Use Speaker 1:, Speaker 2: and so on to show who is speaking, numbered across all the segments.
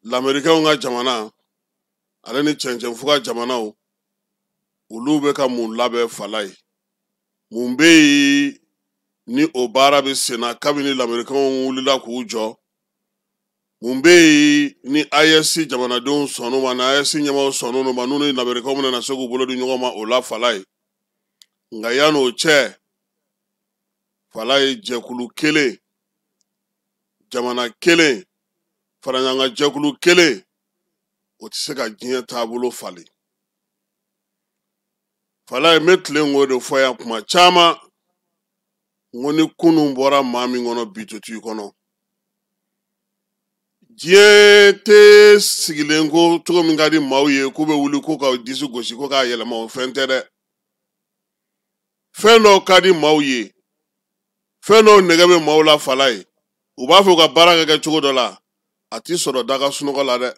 Speaker 1: Lamerikɛnw ka jamana ale ni cɛncɛnfuga jamanaw, olu bɛ ka mun labɛn Falaye? Mun bɛ yen ni o baara bɛ senna kabini lamerikɛnw wulila k'u jɔ? Mun bɛ yen ni AES jamanadenw sɔnn'u ma, ni AES ɲɛmaaw sɔnn'u ma, n'u ni lamerikɛnw bɛna se k'u bolo di ɲɔgɔn ma o la Falaye? Nka yan'o cɛ, Falaye, jɛkulu kelen, jamana kelen, faraɲɔgɔnkan jɛkulu kelen, o tɛ se ka diɲɛ taabolo falen. Falaye, n bɛ tilen k'o de fɔ yan kuma caman, n ko ni kunun bɔra maa min kɔnɔ, bi tɛ to i kɔnɔ. Diɲɛ tɛ sigilen ko cogo min ka di maaw ye k'u bɛ wuli ko ka disi gosi ko k'a yɛlɛma, o fɛn tɛ dɛ. Fɛn dɔw ka di maaw ye, fɛn dɔw nɛgɛ bɛ maaw la Falaye, u b'a fɛ u ka baara ka kɛ cogo dɔ la, a ti sɔrɔ daga sunɔgɔ la dɛ.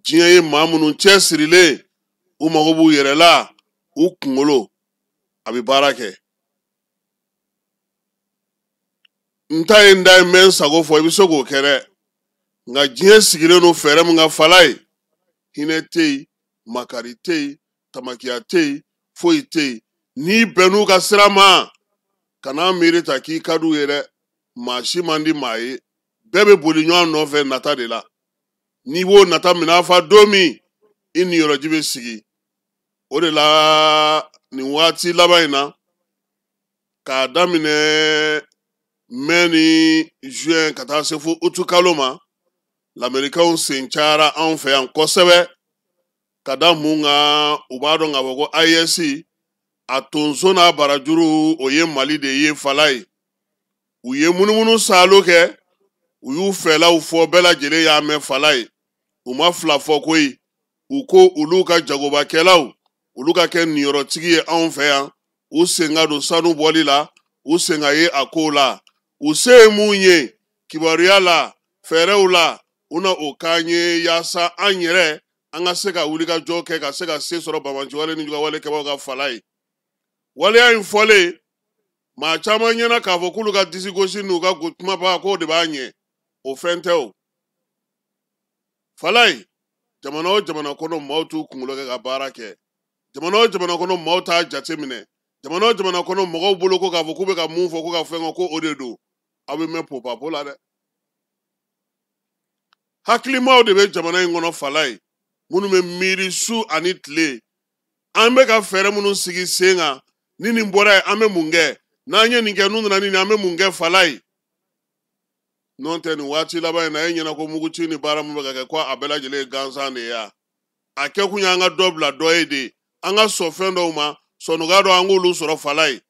Speaker 1: Diɲɛ ye maa minnu cɛ sirilen, u mago b'u yɛrɛ la, u kunkolo a bɛ baara kɛ. N ta ye n da ye, n bɛ n sago fɔ, i bɛ se k'o kɛ dɛ. Nka diɲɛ sigilen don fɛɛrɛ min kan Falaye, hinɛ tɛ yen, makari tɛ yen, tamakiya tɛ yen, foyi tɛ yen. N'i bɛnn'u ka sira ma, kana miiri ta k'i ka d'u ye dɛ. Maa si man di maa ye, bɛɛ bɛ boli ɲɔgɔn nɔfɛ nata de la. N'i b'o nata minɛ fa don min, i niyɔrɔji bɛ sigi. O de la nin waati laban in na, k'a daminɛ mai ni juin ka taa se fo utu kalo ma, lamerikɛnw sen cayara anw fɛ yan kosɛbɛ. Ka da mun kan? U b'a dɔn k'a fɔ ko AES a tonso n'a barajuru, o ye Mali de ye Falaye. U ye munumunu saalo kɛ, u y'u fɛlaw fɔ, bɛɛ lajɛlen y'a mɛn Falaye. U ma fila fɔ koyi, u ko olu ka jagobakɛlaw, olu ka kɛ niyɔrɔtigi ye anw fɛ yan, u sen ka don sanu bɔli la, u sen ka ye a kow la. U se ye mun ye kibaruya la, fɛɛrɛw la, u na o k'an ye, yaasa an yɛrɛ an ka se ka wulikajɔ kɛ ka se ka se sɔrɔ banbaanciwale ni jugawale kɛbagaw ka Falaye. Waleya in fɔlen maa caman ɲɛna k'a fɔ k'olu ka disigosi n'u ka kumaba k'o de b'a ɲɛ, o fɛn tɛ o Falaye. Jamana o jamana kɔnɔ, maaw t'u kunkolo kɛ ka baara kɛ. Jamana o jamana kɔnɔ, maaw t'a jate minɛ. Jamana o jamana kɔnɔ, mɔgɔw bolo ko k'a fɔ k'u bɛ ka mun fɔ, ko ka fɛn kɛ, ko o de don. Aw bɛ mɛn popapo la dɛ. Hakilimaw de bɛ jamana in kɔnɔ Falaye, minnu bɛ miiri su ani tile, an bɛ ka fɛɛrɛ minnu sigi sen kan, ni nin bɔra yen, an bɛ mun kɛ? N'an ye nin kɛ, n'u nana ni nin, an bɛ mun kɛ Falaye? N'o tɛ, nin waati laban in na, e ɲɛna ko muguci ni baara min bɛ ka kɛ, ko a bɛɛ lajɛlen ye gansan de ye wa? A kɛ kun y'an ka dɔ bila dɔ ye de, an ka sɔn fɛn dɔw ma, sɔnnuga dɔ an k'olu sɔrɔ Falaye.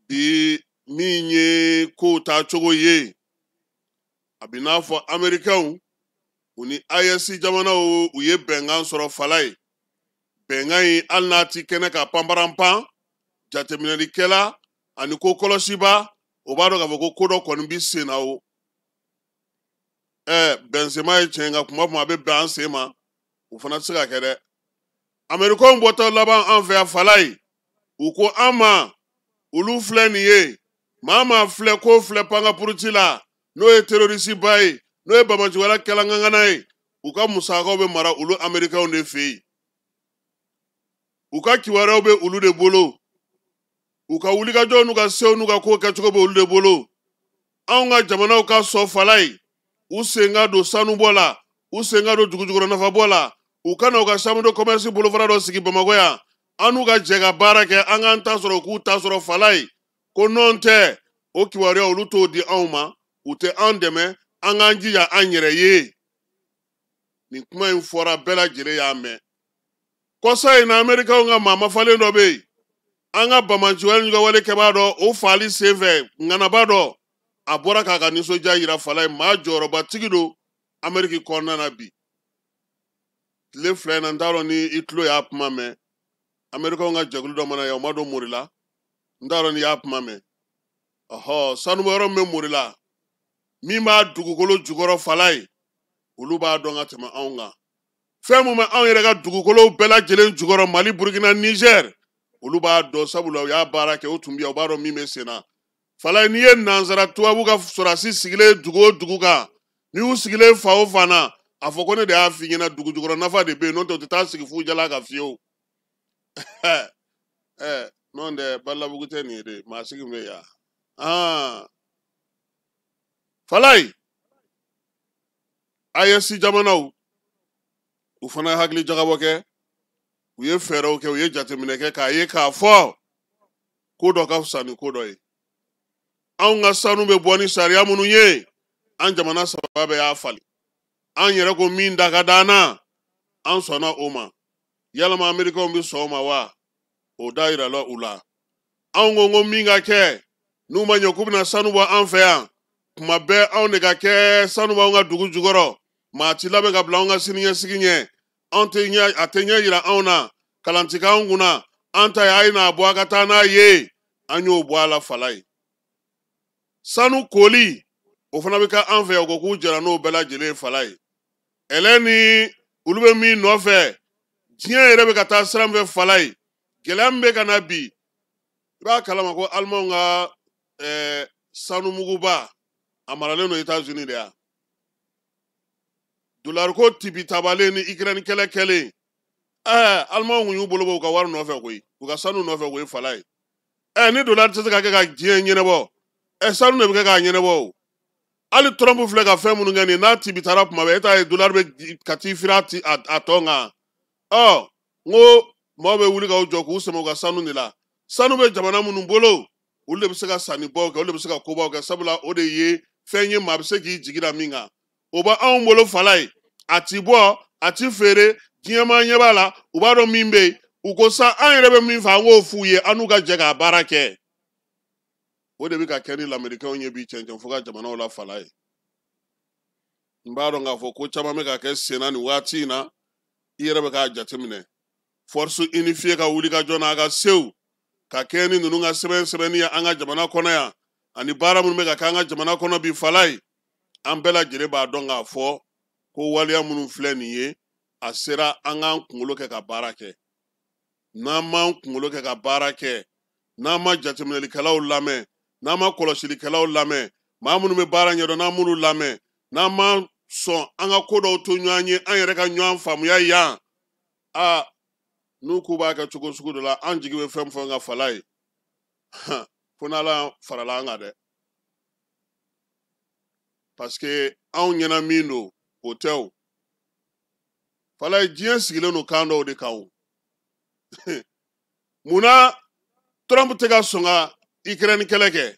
Speaker 1: Bi min ye kow taacogo ye, a bɛ n'a fɔ amerikɛnw, u ni AES jamanaw, u ye bɛnkan sɔrɔ Falaye. Bɛnkan in, hali n'a ti kɛnɛ ka panparanpan, jateminɛlikɛla ani ko kɔlɔsiba, o b'a dɔn k'a fɔ ko ko dɔ kɔni bi sen na. O bɛnsenma ye tiɲɛ, nka kuma kuma a bɛ bɛn an sen ma, o fana tɛ se ka kɛ dɛ. Amerikɛnw bɔtɔ laban an fɛ yan Falaye, u ko an ma, olu filɛ nin ye, maa maa filɛ ko filɛ pankapuruti la, n'o ye terroriste ye, n'o ye banbaanciwale kɛlaŋaŋana ye, u ka musakaw bɛ mara olu amerikɛnw de fɛ yen, u ka kibaruyaw bɛ olu de bolo, u ka wulikajɔw n'u ka sew n'u ka kow kɛcogo bɛ olu de bolo. Anw ka jamanaw ka sɔn Falaye, u sen ka don sanubɔ la, u sen ka don dugujukɔrɔ nafabɔ la, u ka na u ka chambre de commerce bolofara dɔ sigi Bamakɔ yan, an n'u ka jɛ ka baara kɛ, an k'an ta sɔrɔ, u k'u ta sɔrɔ Falaye. Ko nɔn tɛ, o kibaruya, olu t'o di anw ma, u tɛ an dɛmɛ, an k'an jija an yɛrɛ ye. Nin kuma in fɔra, bɛɛ lajɛlen y'a mɛn. Kɔsa in na, amerikɛnw ka maa mafalen dɔ bɛ yen, an ka banbaanciwale ɲugawale kɛbaa dɔ, o faali senfɛ, ŋanaba dɔ, a bɔra k'a ka nisɔndiya yira Falaye. Maa jɔyɔrɔbatigi don Ameriki kɔnɔna na bi. Tile 2 in na, n t'a dɔn ni i tulo y'a kuma mɛn, amerikɛnw ka jɛkulu dɔ mana yan, o ma don Morila, n t'a dɔn n'i y'a kuma mɛn. Ɔhɔ, sanubɔyɔrɔ min bɛ Morila, min b'a dugukolo jukɔrɔ Falaye, olu b'a dɔn ka tɛmɛ anw kan. Fɛn mun bɛ anw yɛrɛ ka dugukolow bɛɛ lajɛlen jukɔrɔ, Mali, Burukina, Nizɛri, olu b'a dɔn, sabula u y'a baara kɛ, o tun bɛ yan, u b'a dɔn min bɛ sen na. Falaye, n'i ye nansara tubabu ka sɔrɔdasi sigilen dugu o dugu kan, n'i y'u sigilen fa o fan na, a fɔ ko ne de y'a f'i ɲɛna, dugu jukɔrɔ nafa de bɛ yen, n'o tɛ u tɛ taa sigi fujala ka fiyewu. N'o tɛ Balabugu tɛ nin ye dɛ, maa sigi bɛ yan. Falaye, AES jamanaw, u fana ye hakili jagabɔ kɛ, u ye fɛɛrɛw kɛ, u ye jateminɛ kɛ k'a ye k'a fɔ ko dɔ ka fisa ni ko dɔ ye. Anw ka sanu bɛ bɔ ni sariya minnu ye, an jamana saba bɛɛ y'a falen. An yɛrɛ ko min da ka d'an na, an sɔnna o ma. Yalama amerikɛnw bɛ sɔn o ma wa? O da yirala u la. Anw ko min ka kɛ, n'u ma ɲɛ k'u bɛna sanu bɔ an fɛ yan, kuma bɛɛ anw de ka kɛ sanu b'anw ka dugu jukɔrɔ, maa ti labɛn ka bila anw ka siniɲɛsigi ɲɛ, anw tɛ ɲɛ, a tɛ ɲɛ yira anw na, kalan ti k'anw kunna, an ta ye a ye n'a bɔ a ka taa n'a ye, an y'o bɔ a la. Falaye, sanu koli o fana bɛ kɛ an fɛ yan, u ko k'u jɛra n'o bɛɛ lajɛlen ye. Falaye, ɛlɛ ni olu bɛ min nɔfɛ, diɲɛ yɛrɛ bɛ ka taa sira min fɛ, Falaye, gɛlɛya min bɛ ka na bi, i b'a kalama ko alimanw ka sanumuguba a maralen don États-Unis de yan. Dolari ko tibi tabalen ni Ukraine kɛlɛ kɛlen, alimanw kun y'u bolo bɔ u ka wari nɔfɛ koyi, u ka sanu nɔfɛ koyi. Falaye, ni dolari tɛ se ka kɛ ka diɲɛ ɲɛnabɔ, sanu de bɛ kɛ k'a ɲɛnabɔ o. Hali Trump filɛ ka fɛn minnu kɛ nin, n'a tibi taara kuma bɛɛ, e t'a ye dolari bɛ ka t'i firi a tɔ kan. N ko maaw bɛ wuli k'u jɔ k'u sɛmɛ u ka sanu de la. Sanu bɛ jamana minnu bolo, olu de bɛ se ka sannibaw kɛ, olu de bɛ se ka kobaw kɛ, sabula o de ye fɛn ye maa bɛ se k'i jigi da min kan. O b'anw bolo. Falaye, a ti bɔ, a ti feere, diɲɛmaa ɲɛ b'a la, u b'a dɔn min bɛ yen. U ko sa an yɛrɛ bɛ min fɛ, an k'o f'u ye, an n'u ka jɛ k'a baara kɛ. O de bɛ ka kɛ ni lamerikɛnw ye bi cɛncɛn fo ka jamanaw la. Falaye, n b'a dɔn k'a fɔ ko caman bɛ ka kɛ senna nin waati in na, i yɛrɛ bɛ k'a jateminɛ. Force unifiée ka wuli ka jɔ n'a ka sew ka kɛ ni ninnu ka sɛbɛn sɛbɛnni ye an ka jamana kɔnɔ yan, ani baara minnu bɛ ka kɛ an ka jamana kɔnɔ bi. Falaye, an bɛɛ lajɛlen b'a dɔn k'a fɔ ko waleya minnu filɛ nin ye, a sera an k'an kunkolo kɛ ka baara kɛ. N'an m'an kunkolo kɛ ka baara kɛ, n'an ma jateminɛlikɛlaw lamɛn, n'an ma kɔlɔsilikɛlaw lamɛn, maa minnu bɛ baara ɲɛdɔn, n'an m'olu lamɛn, n'an ma sɔn an ka ko dɔw to ɲɔgɔn ye, an yɛrɛ ka ɲɔgɔn faamuya yan, aa n'u k'u b'a kɛ cogo sugu dɔ la, an jigi bɛ fɛn fɛn ka Falaye, fo n'Ala farala an kan dɛ, parce que anw ɲɛna min don, o tɛ o. Falaye, diɲɛ sigilen don kan dɔw de kan o. Munna Trump tɛ ka sɔn ka Ukraine kɛlɛ kɛ?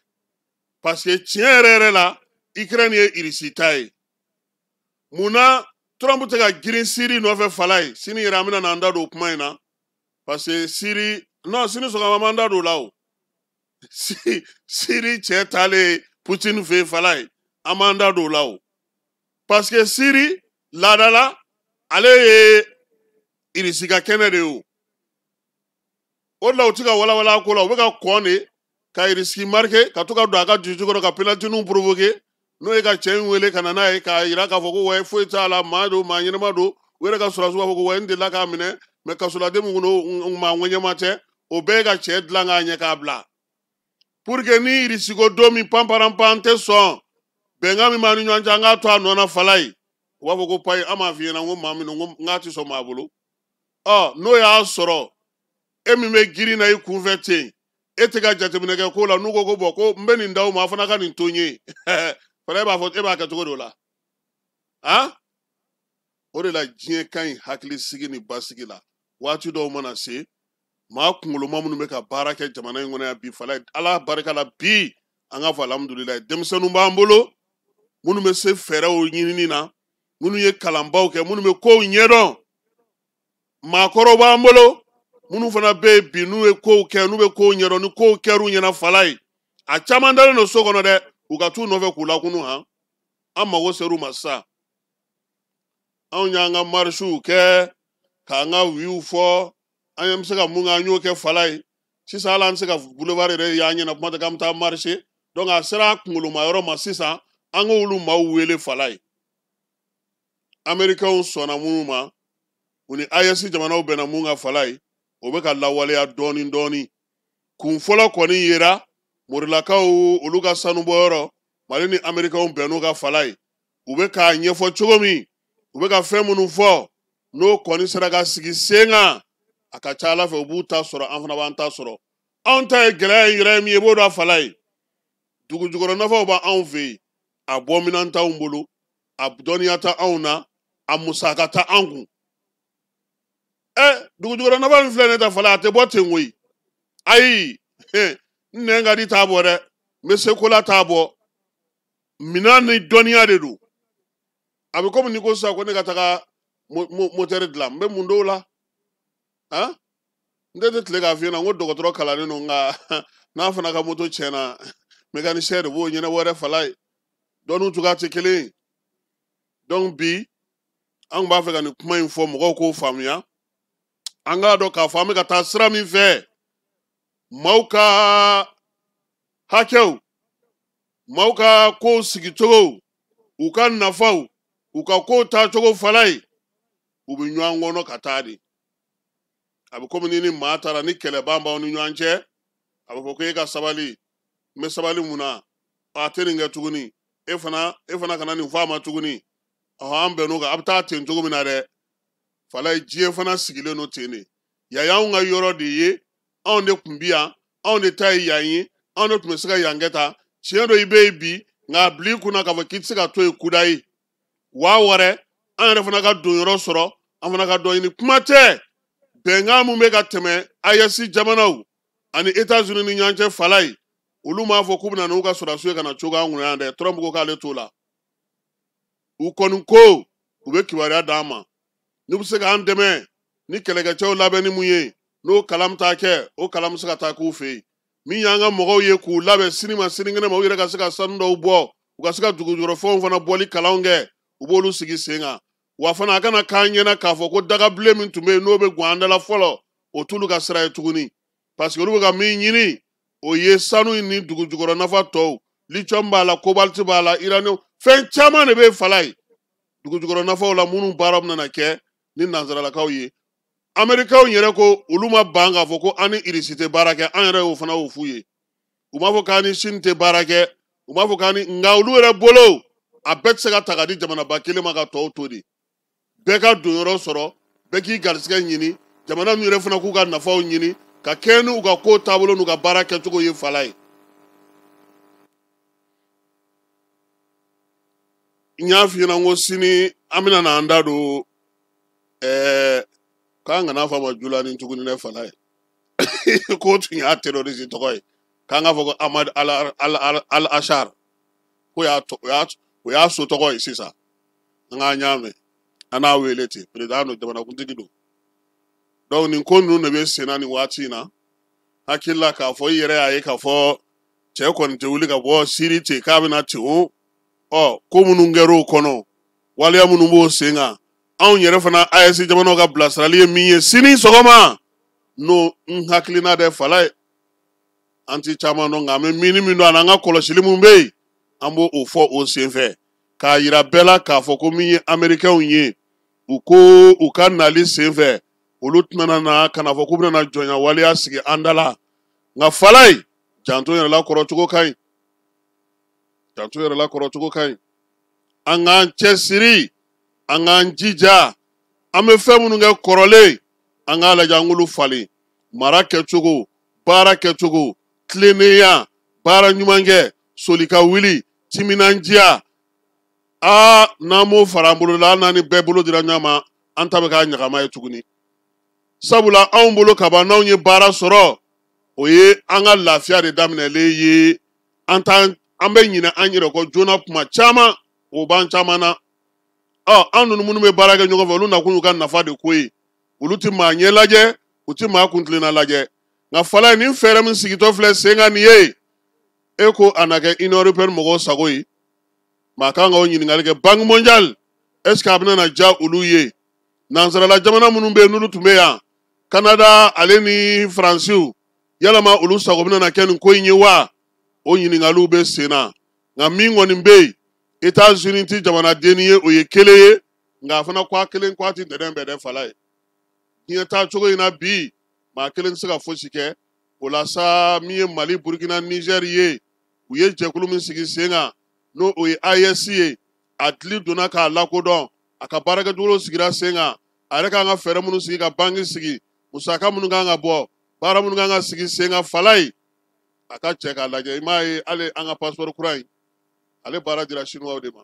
Speaker 1: Parce que tiɲɛ yɛrɛ yɛrɛ la, Ukraine ye Irisi ta ye. Munna Trump tɛ ka girin Siri nɔfɛ? Falaye, sini yɛrɛ an bɛna n'an da don o kuma in na, parce que Siri, non, sini sɔgɔma an b'an da don o la o. Siri cɛ taalen Poutine fɛ yen, Falaye, an b'an da don o la o, parce que Siri laada la, ale ye Irisi ka kɛnɛ de ye o. O de la u ti ka walawala a ko la, u bɛ ka kɔn de ka Irisi marqué, ka to ka don a ka dusu kɔrɔ ka penalty provoqué, n'o ye ka cɛ in wele ka na n'a ye k'a yira k'a fɔ ko wɛ, foyi t'a la, maa don, maa ɲɛnama don. U yɛrɛ ka sɔrɔdasiw b'a fɔ ko wɛ, n delila k'a minɛ, mɛ kasoladen min kun don, maa ŋɛɲɛma tɛ. O bɛɛ ye ka cɛ dilan k'a ɲɛ k'a bila pour que ni Irisi ko don min panparanpan tɛ sɔn bɛnkan min b'an ni ɲɔgɔn cɛ, an k'a to a nɔ na. Falaye, u b'a fɔ ko payi, an m'a f'i ɲɛna ko maa min don, ko n k'a ti sɔn maa bolo. N'o y'a sɔrɔ e min bɛ girin na i kunfɛ ten, e tɛ ka jateminɛ kɛ ko la, n'u ko ko bɔn, ko n bɛ nin d'aw ma, a fana ka nin to n ye, fana e b'a fɔ e b'a kɛ cogo di o la? Han, o de la diɲɛ ka ɲi hakili sigi ni basigi la. Waati dɔw mana se, maa kunkoloma minnu bɛ ka baara kɛ jamana in kɔnɔ yan bi, Falaye, Ala barika la bi, an k'a fɔ alhamdulilayi, denmisɛnninw b'an bolo minnu bɛ se fɛɛrɛw ɲinini na, minnu ye kalanbaw kɛ, minnu bɛ kow ɲɛdɔn. Maakɔrɔw b'an bolo minnu fana bɛ yen bi, n'u ye kow kɛ, n'u bɛ kow ɲɛdɔn, ni kow kɛr'u ɲɛna. Falaye, a caman dalen don so kɔnɔ dɛ, u ka t'u nɔfɛ k'u lakunu. Han, an mago ser'u ma sisan. Anw y'an ka marisiw kɛ k'an ka wiw fɔ, an bɛ se ka mun kɛ, an y'o kɛ. Falaye, sisan hali an tɛ se ka boulevard yɛrɛ y'an ɲɛna, kuma tɛ k'an bɛ taa marcher. Donc a sera kunkoloma yɔrɔ ma sisan, an k'olu maaw wele. Falaye, américains sɔnna minnu ma, u ni AES jamanaw bɛnna mun ka, Falaye, o bɛ ka lawaleya dɔɔni dɔɔni. Kun fɔlɔ kɔni yera. Morilakaw olu ka sanubɔyɔrɔ, Mali ni Amerikɛnw bɛnn'u ka fala ye. U bɛ k'a ɲɛfɔ cogo min, u bɛ ka fɛn minnu fɔ, n'o kɔni sera ka sigi sen kan, a ka ca Ala fɛ u b'u ta sɔrɔ, an fana b'an ta sɔrɔ. Anw ta ye gɛlɛya in yɛrɛ ye min ye, i b'o dɔn a fala ye. Dugu jukɔrɔ nafaw b'anw fɛ yen, a bɔminan t'anw bolo, a dɔnniya tɛ anw na, a musaka tɛ an kun. Dugu jukɔrɔ nafa min filɛ ne ta fala, a tɛ bɔ ten koyi. Ayi, n nɛn ka di t'a bɔ dɛ, n bɛ se ko la t'a bɔ. Minan ni dɔnniya de don. A bɛ komi n'i ko sisan ko ne ka taga motɛri dilan, n bɛ mun dɔw la? Han? N tɛ tile k'a f'i ɲɛna n ko dɔgɔtɔrɔ kalannen don, nka n'a fana ka moto tiɲɛna, mécanicien de b'o ɲɛnabɔ dɛ fala ye. Dɔnniw cogoya tɛ kelen ye. Donc bi an b'a fɛ ka nin kuma in fɔ mɔgɔw k'o faamuya. An k'a dɔn k'a fɔ an bɛ ka taa sira min fɛ, maaw ka hakɛw, maaw ka kow sigicogo, u ka nafaw, u ka kow taacogo fala ye, u bɛ ɲɔgɔn kɔnɔ ka taa de. A bɛ komi ni ni maa taara ni kɛlɛban b'aw ni ɲɔgɔn cɛ, a bɛ fɔ ko e ka sabali, n bɛ sabali mun na, a tɛ nin kɛ tuguni, e fana kana nin fɔ a ma tuguni. Ɔhɔn, an bɛnn'o kan, a bɛ taa ten cogo min na dɛ. Fala ye, diɲɛ fana sigilen don ten de. Yan y'anw ka yɔrɔ de ye, anw de tun bi yan, anw de ta ye yan ye, anw de tun bɛ se ka yan kɛ tan. Tiɲɛ don i bɛ yen bi, nka a bila i kunna k'a fɔ k'i tɛ se ka to yen kudayi. Waa wɛrɛ, an yɛrɛ fana ka donyɔrɔ sɔrɔ, an fana ka dɔ ɲini. Kuma tɛ, bɛnkan mun bɛ ka tɛmɛ AES jamanaw ani États-Unis ni ɲɔgɔn cɛ fala ye, olu m'a fɔ k'u bɛna n'u ka sɔrɔdasiw ye ka na cogo an kunna yan dɛ. Trump ko k'ale t'o la. U kɔni ko u bɛ kibaruya d'an ma, n'u bɛ se k'an dɛmɛ ni kɛlɛkɛcɛw labɛnni mun ye, n'o kalan bɛ taa kɛ, o kalan bɛ se ka taa k'u fɛ yen. Min y'an ka mɔgɔw ye k'u labɛn sini ma sinikɛnɛ ma, u yɛrɛ ka se ka sanu dɔw bɔ, u ka se ka dugujukɔrɔfɛnw fana bɔli kalanw kɛ, u b'olu sigi sen kan. Wa fana a kana k'an ɲɛna k'a fɔ ko dagabilen min tun bɛ yen n'o bɛ gan an da la fɔlɔ, o t'olu ka sira ye tuguni. Parce que olu bɛ ka min ɲini, o ye sanu ni dugujukɔrɔ nafa tɔw, lithium b'a la, cobalt b'a la, uranium, fɛn caman de bɛ fala ye dugujukɔrɔ nafaw la minnu baara bɛna kɛ ni nansaralakaw ye. Amerikaw yɛrɛ ko olu ma ban k'a fɔ ko an ni Irisi tɛ baara kɛ, an yɛrɛ y'o fana y'o f'u ye. U m'a fɔ k'an ni Sini tɛ baara kɛ, u m'a fɔ k'an ni, nka olu yɛrɛ bolo a bɛɛ tɛ se ka ta ka di jamanaba kelen ma ka tɔw to de. Bɛɛ ka donyɔrɔ sɔrɔ, bɛɛ k'i garisigɛ ɲini, jamana ninnu yɛrɛ fana k'u ka nafaw ɲini ka kɛɲɛ n'u ka ko taabolo n'u ka baara kɛcogo ye fala ye. N y'a f'i ɲɛna n ko sini an bɛna n'an da don k'an kana fɔ a ma Julani tuguni dɛ fala ye. K'o tun y'a terroriste tɔgɔ ye, k'an k'a fɔ ko Ahmad Al-Ashar, ko o y'a so tɔgɔ ye sisan. An k'an y'a mɛn, an n'a wele ten, président don, jamanakuntigi don. Donc nin ko ninnu de bɛ sen na nin waati in na. Hakili la k'a fɔ i yɛrɛ y'a ye k'a fɔ cɛ kɔni tɛ wuli ka bɔ Siri ten k'a bɛna ten o. Ko minnu kɛra o kɔnɔ, waleya minnu b'o sen kan, anw yɛrɛ fana AES jamanaw ka bilasirali ye min ye sini sɔgɔma, n'o n hakilina dɛ fala ye. An ti caman dɔn, nka an bɛ min min dɔn ani an ka kɔlɔsili mun bɛ yen, an b'o o fɔ o sen fɛ k'a yira bɛɛ la k'a fɔ ko min ye Amerikɛnw ye, u ko u ka nali sen fɛ olu tɛna na ka na fɔ k'u bɛna na jɔnya waleya sigi an da la. Nka fala ye, janto yɛrɛ la kɔrɔcogo ka ɲi, janto yɛrɛ la kɔrɔcogo ka ɲi. An k'an cɛsiri, an k'an jija, an bɛ fɛn minnu kɛ kɔrɔlen, an k'a lajɛ an k'olu falen. Mara kɛcogo, baara kɛcogo, tilennenya, baara ɲuman kɛ, soli ka wuli, timinandiya. N'an m'o fara an bolo la, hali n'an ni bɛɛ bolo dira ɲɔgɔn ma, an ta bɛ k'a ɲagama ye tuguni. Sabula anw bolo kaban n'anw ye baara sɔrɔ, o ye an ka lafiya de daminɛlen ye. An t'an, an bɛ ɲinɛ an yɛrɛ kɔ joona kuma caman, o b'an caman na. An ninnu minnu bɛ baara kɛ ɲɔgɔn fɛ, olu nakun y'u ka nafa de ko ye. Olu tɛ maa ɲɛ lajɛ, u tɛ maa kuntilenna lajɛ. Nka fala ye, nin fɛɛrɛ min sigitɔ filɛ sen kan nin ye, e ko a na kɛ Union européenne mɔgɔw sago ye. Maa kan ka o ɲininkali kɛ. Banque mondiale, est ce que a bɛna na diya olu ye? Nansarala jamana minnu bɛ yen n'olu tun bɛ yan, Canada ale ni Faransiw, yalama olu sago bɛna na kɛ nin ko in ye wa? O ɲininkaliw bɛ sen na. Nka min kɔni bɛ yen, États-Unis ti jamanadenni ye, o ye kelen ye, nka a fana ko a kelen ko a ti dɛnɛn bɛɛ dɛ fala ye. Diɲɛ taa cogo in na bi, maa kelen tɛ se ka fosi kɛ. O la sa, min ye Mali, Burukina, Nizɛri ye, u ye jɛkulu min sigi sen kan, n'o o ye AES ye, a dili donna k'a lakodɔn, a ka baarakɛcogo sigira sen kan, a yɛrɛ kan ka fɛɛrɛ minnu sigi, ka banki sigi, musaka minnu kan ka bɔ, baara minnu kan ka sigi sen kan. Falayi, a ka cɛ k'a lajɛ, i m'a ye, hali an ka passeport kura in, ale baara dira chinois de ma.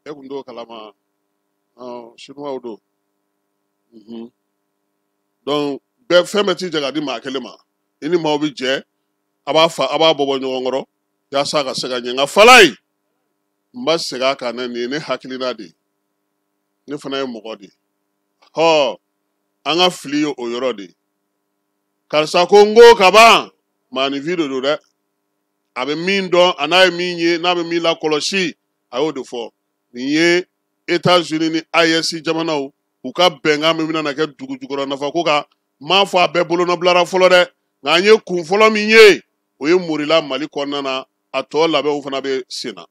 Speaker 1: E kun t'o kalama? Chinois don. Donc bɛɛ, fɛn bɛɛ ti jɛ ka di maa kelen ma. I ni maaw bɛ jɛ, a b'a fa, a b'a bɔ bɔ ɲɔgɔn kɔrɔ yaasa a ka se ka ɲɛ. Nka Falayi, n ba segin a kan dɛ, nin ye ne hakilina de ye, ne fana ye mɔgɔ de ye. Hɔ, an ka fili ye o yɔrɔ de ye. Karisa ko n ko kaban, maaninfin de don dɛ, a bɛ min dɔn, a n'a ye min ye, n'a bɛ min lakɔlɔsi, a y'o de fɔ. Nin ye États-Unis ni AES jamanaw u ka bɛnkan min bɛna na kɛ dugu jukɔrɔ nafa ko kan. N m'a fɔ a bɛɛ bolonɔbilara fɔlɔ dɛ, nka an ye kun fɔlɔ min ye, o ye morila Mali kɔnɔna na, a tɔ labɛnw fana bɛ sen na.